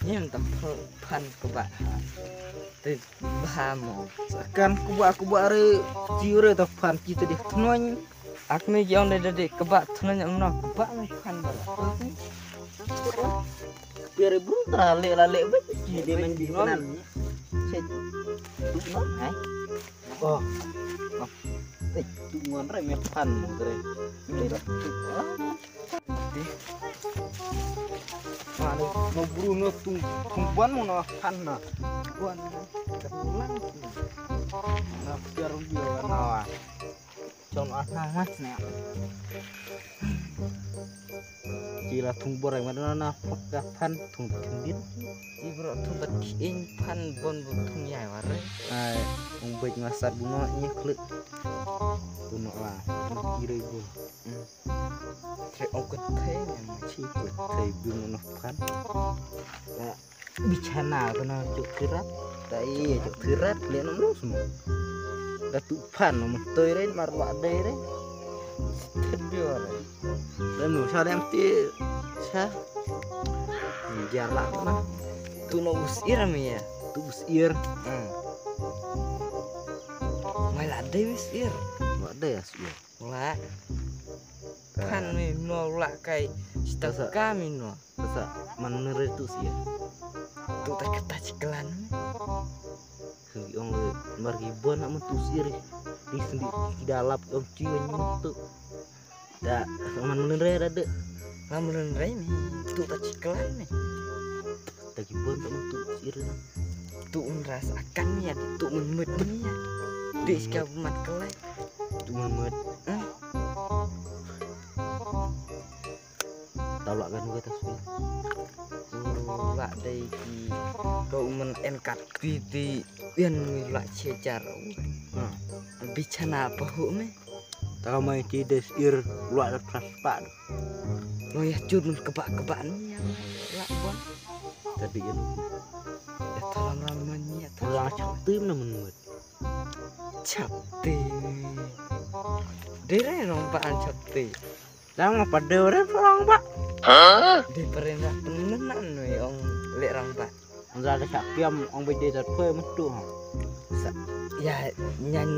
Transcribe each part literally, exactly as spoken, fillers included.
Ïa ta phan kaba ha. Te bha mo. Sakan kuba kuba re, ci re ta phan ci te dei thnoi. Ak ni jong de de kaba thnoi am no kaba me phan ba. Pere bru tra le la le ba ci de men bi nan. Ci tu no hai. Oh. Eh, tu ngon re me phan mo re. Mano, no bru no tung tung ban mo na phan na. Ban na. Ka pulang. Na piar dio na wa. Chong ah na mas ne. Ci la thung bor ai ma na na phot ka phan thung thung din. Ci bro thung bat in phan bon bu thung yai war. Ai, ung bej ma sat bu no ni khle. Bu no la. Ki re bu. Tre ong kut thei ne. Ci kut thei bu no phan. Bichana kono cuk kirat. Ta i cuk kirat le nom nom semua. Da tu phan nom toi re mar wa dei re. Thit bi wa re. Lem nu sa lem ti sa. Jar la na. Tu no bus ir mi ya. Tu bus ir. Hmm. Mai la dei bus ir. Wa dei as ir. La. Kan mi no la kai. Sita kami no. Sa man nere tu sir. Tu ta kata ciklan. Sendi ong le mar ki bon amun tu sir. Di sendi ki dalap ong ci wen tu. Da man nere da de. Lam nere ni tu ta ciklan ni. Ta ki bon amun tu sir. Tu un ras akan ni ya, tu un mut ni ya. Di ska mat kelai. Tu un mut. Tau lah kan uga tas. Lah dei ki kau men en kat ki di yen lah cecar. Bichana apa hu me? Tau mai ti des ir lah da pras pa. Lo ya jur men kebak kebak ni ya lah bon. Tadi yen. Ya talam ram ni ya talam. Lah chak tim na menut. Chak tim. Dere rong ba an chak tim. Lang apa de orang orang ba? Hah? De peren rak penen nan noi ong le rang ba. Ong ra de syak piam ong bej de dat poi metu ha. Sa ya nyan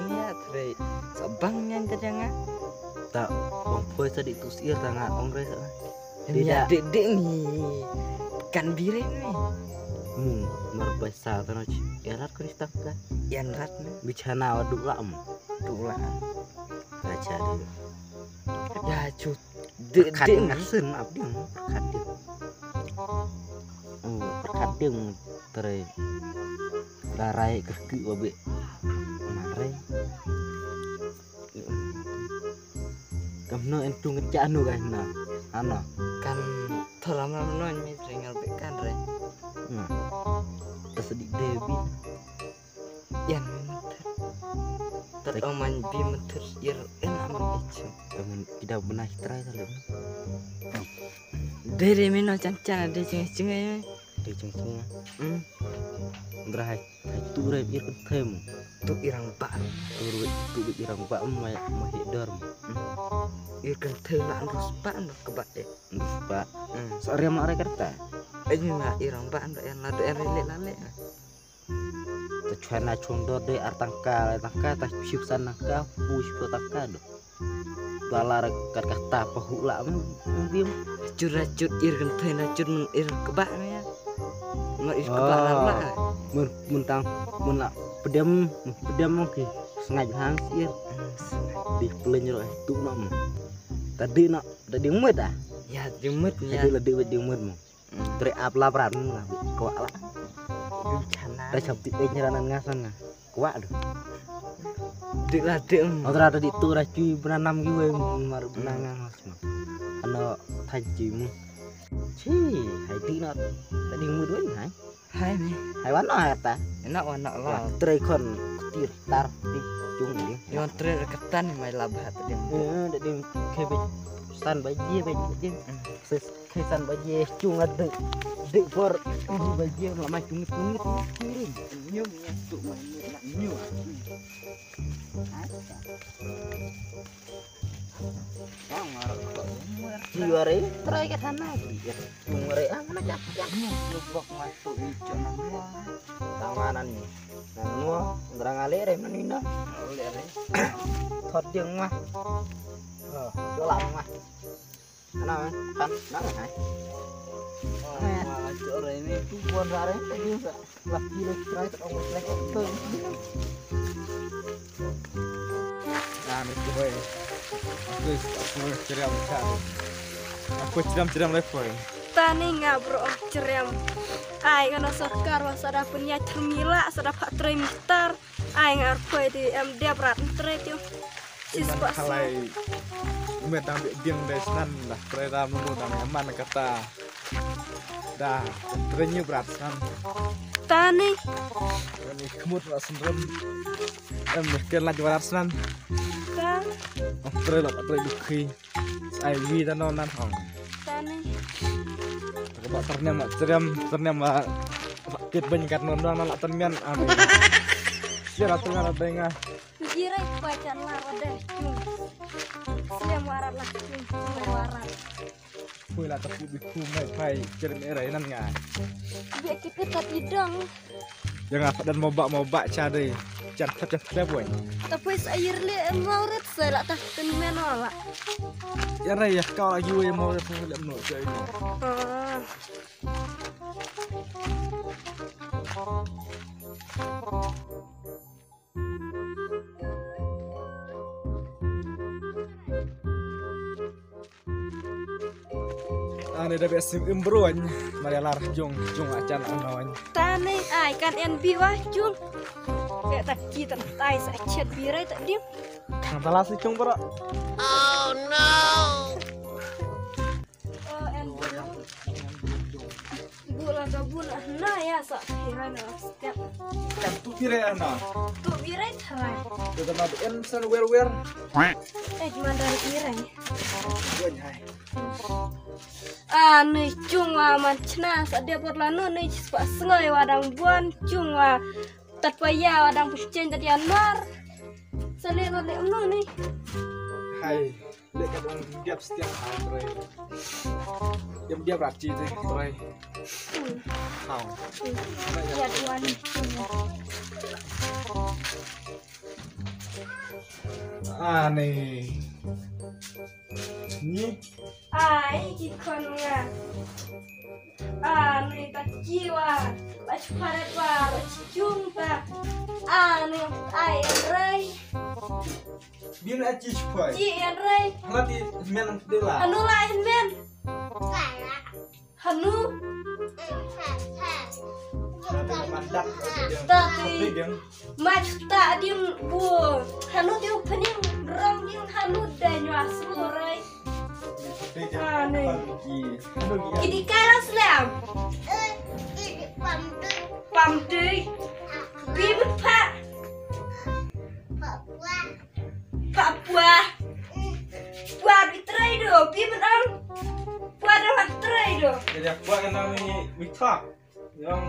ya tre sa bang nyan ta janga. Ta ong poi sa di tu sir ta nga ong re sa. Ya de de ni kan bire ni. Mu mar bai sa ta no chi. Erat kris tangka. Yan rat ni. Bichana wa duk la mu. Duk la. Raja de. Ya cut. Dek dek ngar sen ap ding. Perkat ding. Oh, perkat ding trai. Darai kerki wabe. Marai. Kam no entung ngecak anu kan na. Ano. Kan tholam ram no mi trai ngal be kan re. Hmm. Tersedik debi. Yan menther. Tat ong man bi menther ir en am ichu. Kamun kida bena trai ta lem. Dere mino chan chan de ching ching ai. De ching ching. Hmm. Ndra hai hai tu re ir kan them. Tu irang ba. Tu re tu irang ba ma ma hi dor. Hmm. Ir kan them la ndus ba ndus ke ba de. Ndus ba. Hmm. Sa riam la re kerta. Ai ni na irang ba ndra en la de en le la le. Ta chwa na chung dor de ar tangka, tangka ta chiu san tangka, pu chiu tangka do. Ba la ra kat kata pa hu la mun bim. Chura chut ir kan thai na chut mun ir kebak ni ya. Mun ir kebak la la. Mun mun tang mun la pedem mun pedem mun ki sengaja hang sir. Di pelin ro tu na mun. Tadi na tadi mut ah. Ya di mut ya. Tadi la di di mut mun. Tre ap la pran la ko la. Dum chana. Ra chap ti ej ranan nga san nga. Kwah do. Dik la dik. Otra tadi tu ra chui bena nam gi we mar bena nga nga sma. Ano thaji mu. Chi, hai ti na. Tadi mu dua hai. Hai ni. Hai wan no hai ta. Enak wan no la. Tre kon kutir tar ti chung ni. Yon tre katan mai la ba tadi. Eh, tadi kebe san baji baji. Ses. Khe san baje chung a dek. Dek por. Ini baje la mai chung chung chung. Nyu nyu tu mai nyu nak nyu. Bang arok ko. Yu are trai ka thana. Yu are ang na jak jak. Lubak matu ijo nang wa. Tang mana ni? Nang nua ngrang ale re mani na. Ale re. Thot jeng ma. Oh, jolam ma. Ana kan na hai. Oh, ijo re ni tu pon ra re tu sa. Lap kilo trai tak ong trai ong tu. Nah, ni tu boy. Aku aku ceriam kan. Aku ceriam ceriam le boy. Tani nga bro ceriam. Ai kana sorkar wa sada punya cermila sada pak trai mitar. Ai nga arpoi di em dia berat trai tu. Sis Iman pak halai. Met dang biang dai snan dah trai ram nu dang aman kata. Dah trai nyu berat snan. Tani. Ni kemut lah sendrem. Em ken laj berat snan. Ka. Trai lah trai dukhi. Ai wi dan non nan hong. Tani. Ka ba ternem mak ceriam ternem mak. Kit banyak kat non dang nak termian. Amin. Sia lah termian ada ngah. Jirai pajan la rada. Slem warat la. Slem warat. Pui la tapi biku mai pai cerem erai nan nga. Biar kita tapi dong. Yang apa dan mobak mobak cadai. Car tap car tap wai. Tapi sair le maurat saya la tah ten menola. Ya rai ya kau lagi wai maurat saya le menola. Ah. Ani da bes sim imbruan Maria lar jong jong acan anoin. Tani ai kan en bi wah jong. Kayak tak kita tai sa chat birai tak dim. Kan talas ni jong bro. Oh no. Oh, en bu. Bu la ka bu na na ya sa pirai na skat. Kan tu pirai na. Tu pirai tharai. Tu da ma en san wer wer. Eh, man dari pirai. Wen hai. Ah, ni cung wa man chna sa dia bot la no ni chispa sngoi wa dang buan cung wa tat pa ya wa dang pecheng tat ya nar. Sa le no le no ni. Hai. Lek ka dong diap setiap hari. Diap diap raci tu try. Hau. Ya tuan. Ah ni. Ni. Ai ki kon nga. Ah ni ta kiwa. Ba chuparet wa ba chunta. Ah ni ai rai. Bin a chi chpoi. Chi en rei. Hala ti men ang de la. Anu la en men. Anu. Hala ti man dak. Ta ti. Mach ta dim bu. Anu ti u pening rom dim anu da nyu aslu rei. Anu. Ki di kai la slam. Pam tui. Bi mut pa. Pa pua. Pua bi trei do, bi menang. Pua do man trei do. Jadi apa yang nami mikta? Yang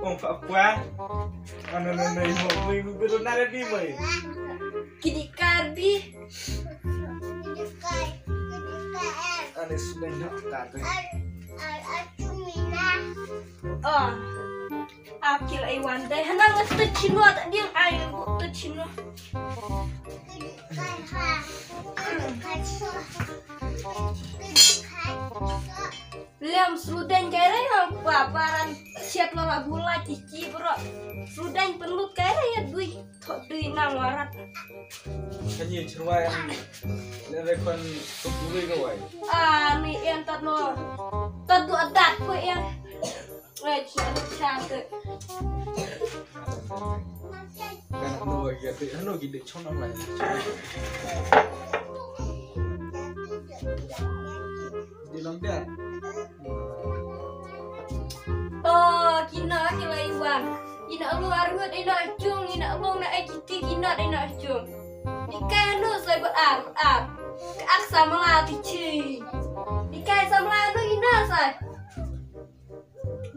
ong pa pua. Ano na na imo mi mi bedo na di mai. Kidi karbi. Ano sudah nak kata. Oh. Akil ai wan dai hana nga tu chino ta ding ai ngu tu chino. Lem sudeng kere ha pa paran siat lala bula cici bro. Sudeng penlut kere ya dui. Thok dui nang warat. Kan ye chirwai an. Lere kon tuk dui kawai. Ah ni en tat no. Tat du adat ko en. Weh, cakep. Kan hanu lagi ati, hanu gini chong nang lai. Di long dia. Oh, kina kila iwan. Ina lu arngut ina cung ina lu na ekiti kina ina cung. Dikai nu sai ba ar ar. Ka ak samla ti chi. Dikai samla nu ina sai.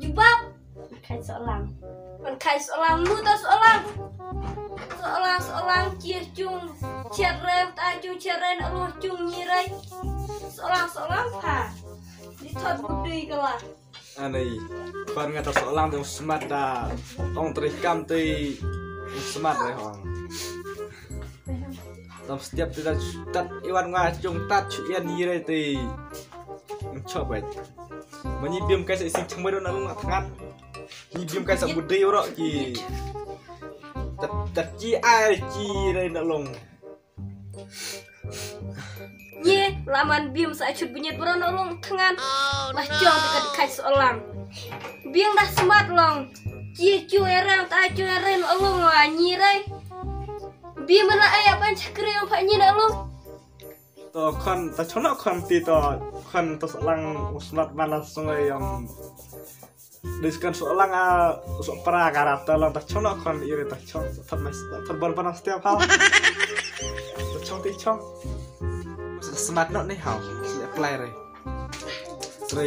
Jubab. Kai solang. Man kai solang nu ta solang. Solang solang chia cung chia rem ta cung chia rem na lu cung nyi rem. Sohlang, sohlang pha. Di thot budi kala. Ani. Khon nga ta sohlang te smat da. Ong trei kam te smat re hong. Tam step te da tat iwan nga jong tat chu ian yi re te. Chop wet. Mani biam kai sa ising chang mai don na lung thngan. Ni biam kai sa budi ro ki. Tat tat ki ai ki re na lung. Ngi laman biam sa chut binyet bro no long thngan. Lah chong te kat kai sohlang. Biang dah smat long. Chi chu erang ta chu erang long wa ngi rai. Biam la ai apan chakri ong pha ngi na long. To khon ta chonok khon ti to khon to sohlang u smat bala song ai ong. Dis kan sohlang a sohpra kara ta lang ta chong nok khon iri ta chong thot mai thot ban ban step hau. Ta chong ti chong. Smat nok ni hau. Si apply re. Re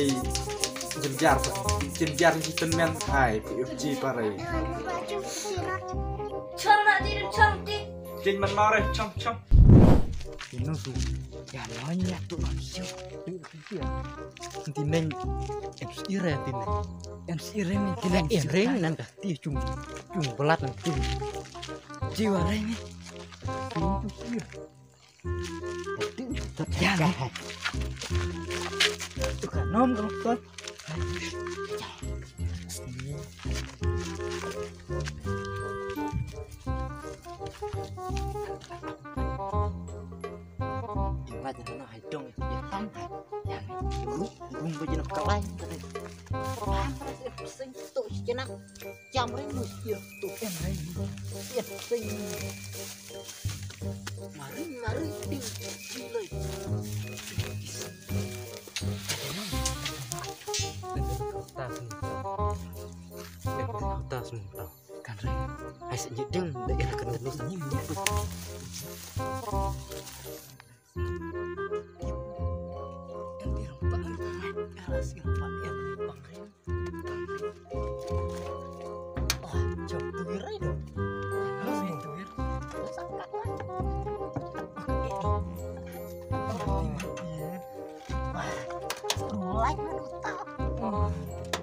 jinjar jinjar ni ten men ai pi chi pa re. Chong na di chong ti. Kin man mau re chong chong. Inu tu. Ya no nya tu kan siu. Tineng M C R tineng. M C R ni tineng M C R nan ka ti chung chung belat nan ti. Jiwa re ni. Chung tu siu. Ya ni. Tu kan nom kan kon. Ingat na hai dong ya tam hai. Yang ru ru ba jin kalai kalai. Pam sing tu jin jam ring mus ya tu em hai. Ya sing. Mari mari ding gilai. Tas ni. Tas ni. Kan ring. Ai sa nyi ding da ira kan nyi nyi. Like na duta.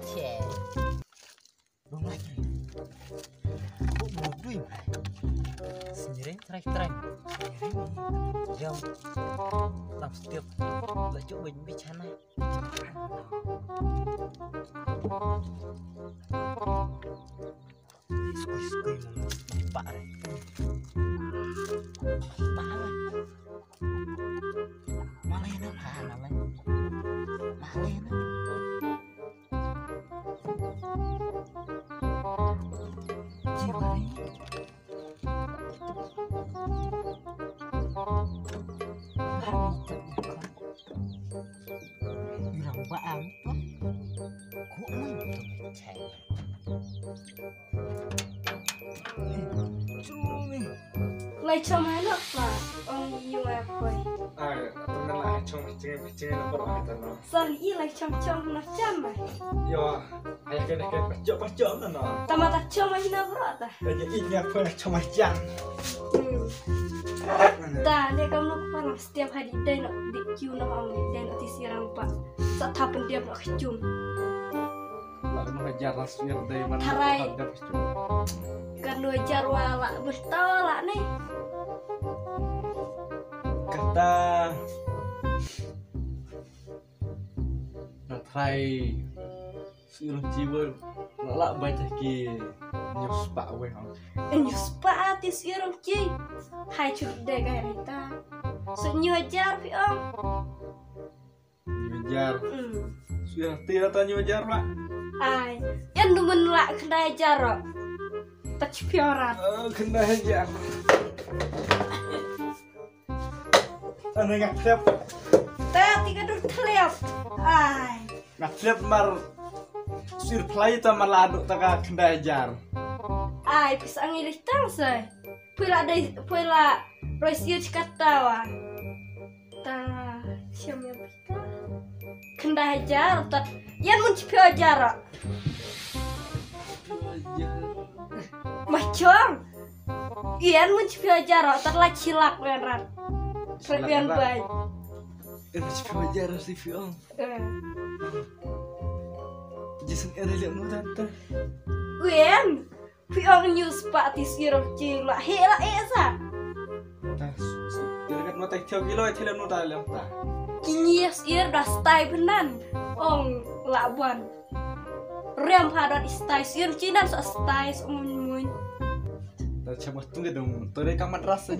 Cek. Dong lagi. Kok bodoh ya? Sendiri try try. Sendiri. Jam. Tam setiap. Lah cuba bicara. Skui skui. Pak re. Pak re. Malay na, malay na. Malay na. Lai chong ha noh pa ong ïa poi. Ai, tymmen la chong jing jing na por ai ta no. Sa i lai chong chong na cham mai. Yo, ai ke ke pa chong pa chong na no. Tama ta chong mai na por ta. Ka ji i nya poi chong mai cham. Ta le kam no pa na step ha di dei no di kiu no ong di dei no ti sirang pa. Sa ta pen dia pa kchum. Lah dua hajar lah sendiri dari mana? Tharai. Kan dua hajar wa lah bertawa lah ni. Kata na tharai sendiri jiwa lah lah baca ki news pak weh. News pak ati sendiri ki. Hai curi deh gaya kita. Senyum ajar pi ong. Nyu jar. Hmm. Sudah tira ta nyu jar, Mak. Ai, yan du men la khyndai jar ro. Ta chi piorat. Oh, khyndai jar. Ane ngak thlep. Ta ti ka dur thlep. Ai. Ngak thlep mar sir phlai ta ma la du ta ka khyndai jar. Ai, pisa ngi lih tang sai. Pui la dei, pui la roi sir chi kata wa. Ta, siam ya pita. Khyndai hajar, ta. Yan mun chi pio hajar. Ma chong. Yan mun chi pio hajar, ta la chi lak wen rat. Chi lak wen rat. Bai. Eh, phi jar si phi ong. Eh. Jason, eh, leh nu ta ta. Wen. Phi ong news pa ti sir ki la he la e sa. Ta. Jar kat mata thio kilo thio nu ta lem ta. Ki news ir da stai benan. Ong la buan. Rem pha dot stai sir chinan sa stai sa mun mun. Ta chama tung de dong. Tore ka matras ni.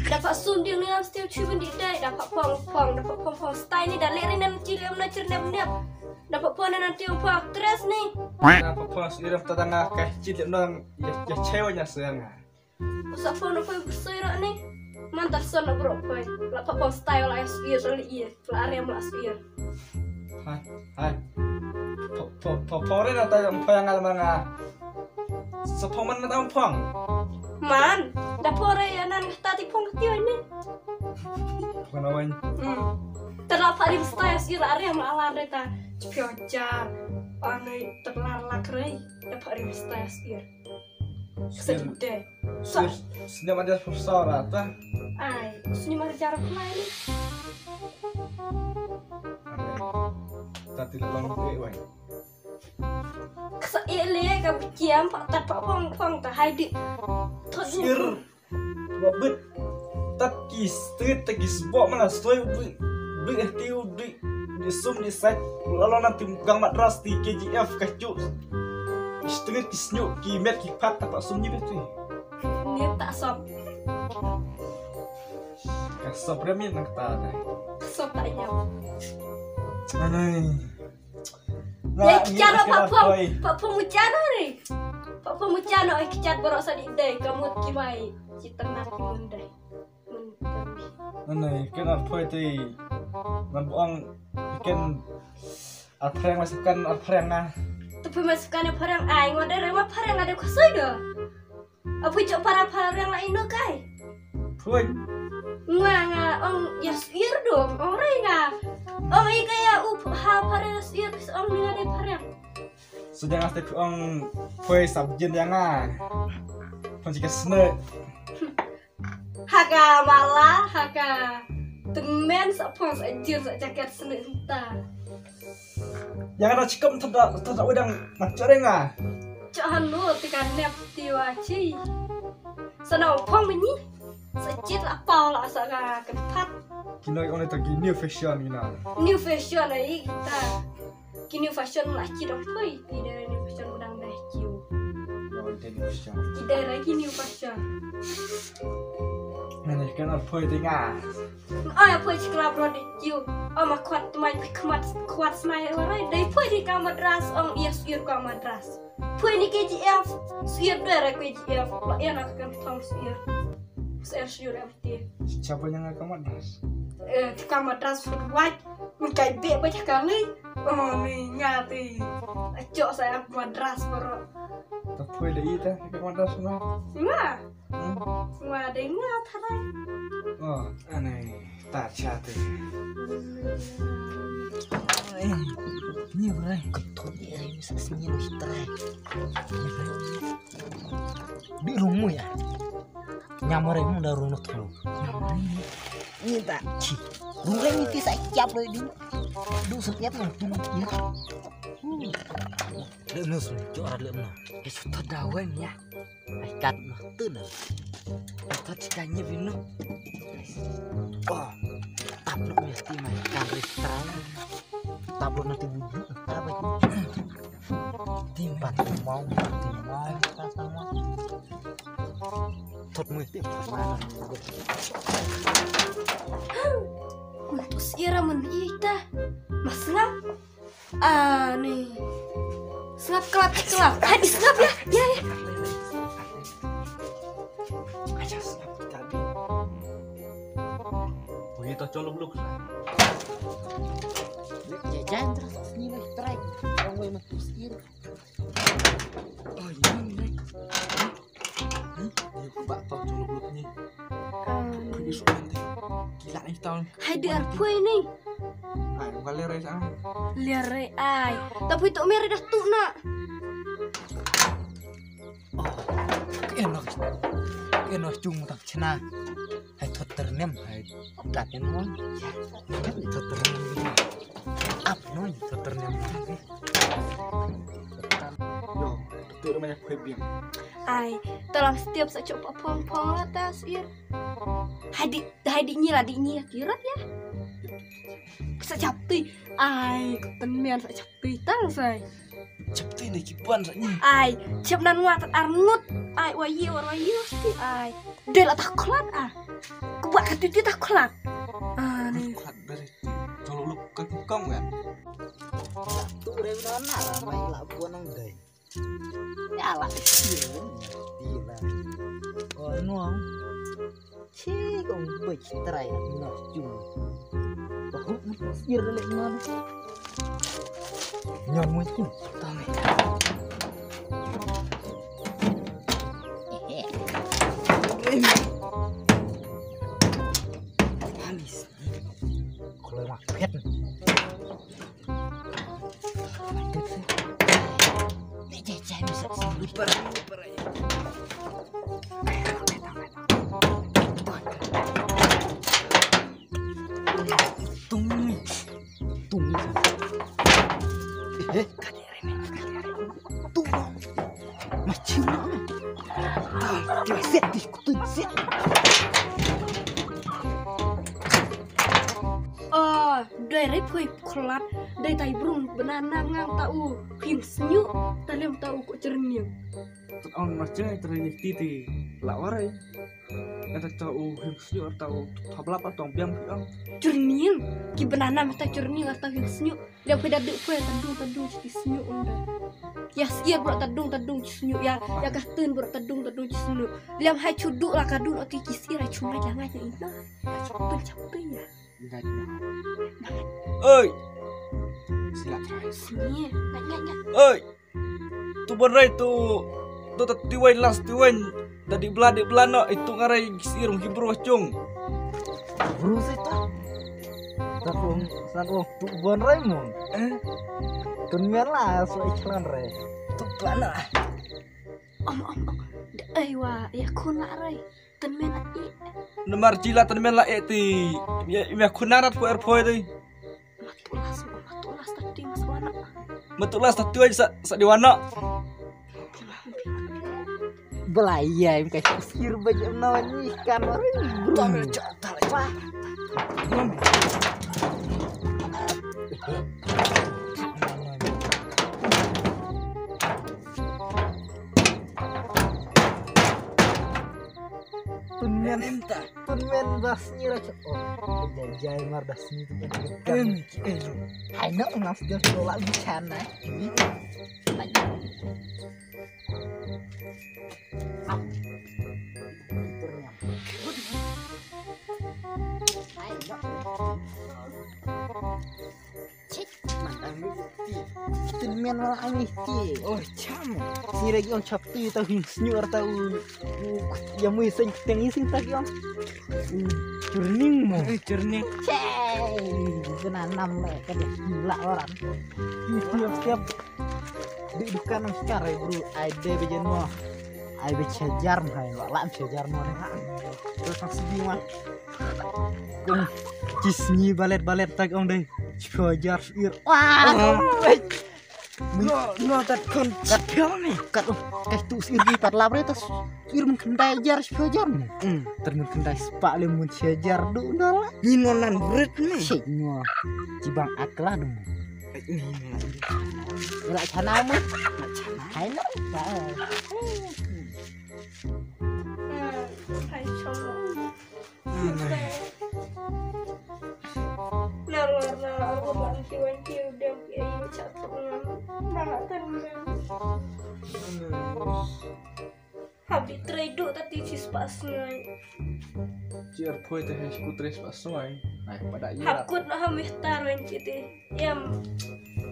Da pha sum ding ni am stiu chu ben di dai da pha pong pong da pha pong pong stai ni da le ri nem chi lem na chir nem nem. Da pha pon nan tiong pha actress ni. Da pha pon sirem ta dang ka chit lem nang ya ya chewa nya sayang. Usa pon pha soi ro ni. Man tar son na bro pha. La pha pon style la sir la ir la arem la sir. Hai hai. Pha pha pha pha re na ta yang pha yang al manga. Sa phong man na phong. Man, da pore ya nan ta ti phong ti ni. Phong na wan. Hmm. Tara pha rim style sir are ma ala re ta. Chpyo jar. Anai tara la kre. Da pha rim style sir. Sedih. Sa. Sini ada susah rata. Ai, sini mari jar play ni. Tati long eh wan. Ksa ele ka kiam pa ta pa pong pong ta hai di. Thot sir. Ba bit. Tat ki stet ta ki sbok mana soi bit. Bit eh tiu bit. Di sum di sat. Lalo na tim gang matras ti K G F ka chu. Stet ki snyu ki met ki pat ta pa sum ni bit tu. Ni ta sop. Ka sop remi nak ta dai. Sop ta nyam. Anai. Ye kichar pa pom pa pom muchar ri. Pa pom muchar no kichar borok sa di dai ka mut ki bai. Ci tengah ki mun dai. Mun tengah. Nane ken ar phoi te. Nan buang ken ar phreng masukkan ar phreng na. Tu pun masukkan ar phreng ai ngode rema phreng ada kusoi do. Apu cok para para reng la ino kai. Pun. Nga nga ong ya suir dong ong rei nga. Ong i kaya u ha para suir pis ong ni nga dei para. Sejak ngas tek ong poi sabjin ya nga. Pun jika sene. Haka mala haka temen sa pon sa jir sa jaket sene ta. Yang ada cikum tada tada udang nak cereng ah. Cak hanu tika nep tiwa ci. Sana phong meni. Sa cit la pau la sa ka kempat. Kino ong ta ki new fashion kino. New fashion ai kita. Ki new fashion la cit ong poi. Ki dai new fashion udang dai ciu. Yang ong ta new fashion. Ki dai lagi new fashion. Mana kan ong poi tinga. Oi, apa sekolah bro di kiu. Oh, ma kuat teman kuat kuat senai orang. Dai poi di kamar dras ong iya suir kamar dras. Poi ni K G F. Suir dua rai K G F. Lo iya nak kan tong suir. Suir suir M T. Siapa yang kamar dras? Eh, kamar dras suir white. Mengkai bek baca kali. Oh, ni ngati. Acok saya kamar dras bro. Tapi dah ita kamar dras mah. Wah. Hmm? Wa dei nga tharai. Oh, anai ta cha te. Ni rai. Ketot ni ai sa sini lu trai. Di rumu ya. Nyamare mu da runo thulu. Ni ta chi. Rurai ni ti sa kiap lo di. Du setiap yang tu. Lem no su, jor lem no. Ke su ta dawen ya. Ai kat no tu no. Ai kat ka ni vino. Oh. Tap no me ti mai kan ri trai. Tap no ti bu. Tap ai. Ti ban ti mau, ti mau ta sama. Tot mu ti mana. Untuk sira men ita. Mas ngam. Ah, ni. Sngap, klap, klap. Hai, sngap ya. Ya, ya. Acha sngap tadi. Wei to cholok luk. Ya, jangan terus sini lagi try. Orang wei mati sendiri. Oh, ini nih. Hmm? Ini bak tau cholok luk ni. Ini sudah deh. Gila nih tahun. Hai, dia pui ni. Ai, bukan lere sa. Lere ai. Tapi tu mere dah tu nak. Oh, kena. Kena cung tak cina. Hai thot tyrnem, hai. Dak en mon. Thot tyrnem. Ap non thot tyrnem. Yo, tu rumah aku biang. Ai, tolong setiap sa chop phong phong la ta sir. Hai di, hai di nyi la di nyi ya kira ya. Sa chap tui. Ai, tyrnem sa chap tui tang sai. Chap tui ne ki ban sa nyi. Ai, chap nan wa tat arngut. Ai, wa yi, wa yi, wa sti. Ai, dei la ta khlat ah. Ku buat ka tui tui ta khlat. Ah, ni. Khlat beri. Jolo lu ka kong ya. Tu re na na la mai la buan nang dei. Ya la sir. Di la. Oh, nuang. Chi kong bai chi trai na chung. Ba hu sir le nuang. Nyan mo chung. Ta me. Alis. Kalau mak pet. Tung. Tung. Tung. Macam mana? Tung. Set di kutu set. Oh, dei rei poi khlat, dei tai brum banana ngang ta u hing snyu, ta lem ta u ko cherniang. Tat on ma che trai ni ti ti la warai. Ata ta u hing snyu ta u thop lap tong biang phi ong. Cherniang, ki banana ma ta cherniang ta hing snyu. Lem phi da du poi ta dung ta dung chi snyu unda. Ya sir bro ta dung ta dung chi snyu ya. Ya ka tun bro ta dung ta dung chi snyu. Lem hai chu du la ka du no ti ki sir hai chu ngai la ngai ya ina. Chapin chapin ya. Oi. Sila trai. Sini. Ngai ngai ngai. Oi. Tu berai tu. Tu ta tiwai las tiwai. Tadi bla di bla no itu ngarai sir ki bro chung. Bro sita. Ta kong san ong tu berai mo. Eh. Tun mer la so ichlan re. Tu bla na. Om om om. Ai wa ya khun la re. Tun men a i. Namar jila tun men la e ti. Ya me khun na rat ko er poi ti. Matulas matulas tati mas wana. Matulas tati sa sa di wana. Belai ya im ka sir ba jam na ni kan ori. Tol cha tol cha. Tun men em ta. Tun men das ni ra. Oh, jai jai mar das ni tu. Em ki elu. Hai no ngas dia tola bichana. Tin men wala ami ti. Oh cham. Si lagi on chap tu ta hing snyor ta u. Ya mui sen teng ising ta ki on. Churning mo. Churning. Chai. Kena enam le kan la orang. Tiap tiap. Di dukan nang sekarang bro. Ai de bejen mo. Ai be chejar mo hai. Wala chejar mo. Terus nang sidi mah. Kong chi sngi balet balet tak ong dei. Shiphew hajar sir. Wah. No no tat kon kat phew ni. Kat ong kai tu sir ni pat lap re tas. Sir mun khyndai hajar shiphew hajar ni. Hmm. Tat mun khyndai spah le mun shi hajar du dol. Ni non nan rit ni. Sik nyo. Jibang akla du. Ni non nan. Ila chana mo. Ila chana. Hai no. Hai chana. Habi trei du tati chi spah sngi. Chi er poi te hai sku trei spah sngi. Hai pada ira. Hap kut na ha mihtar wen chi te. Em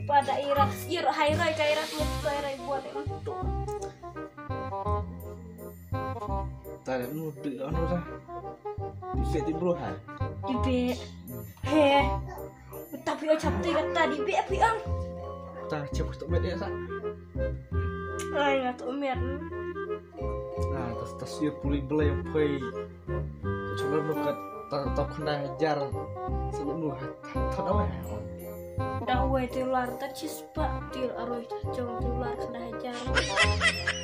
pada ira ir hai rai kai rat ni kai rai buat em tu. Ta le nu de anu ta. Di se di bro ha. Di be. He. Tapi o chap te kata di be pi ang. Ta chap tu be de sa. Ai nga tu mer. Ah, tas tas ye puli belai poi. Chulor nu ka ta ta khana hajar. Sulu nu ha ta da wai. Da wai te lar ta chis pa te aroi ta chong te lar khana hajar.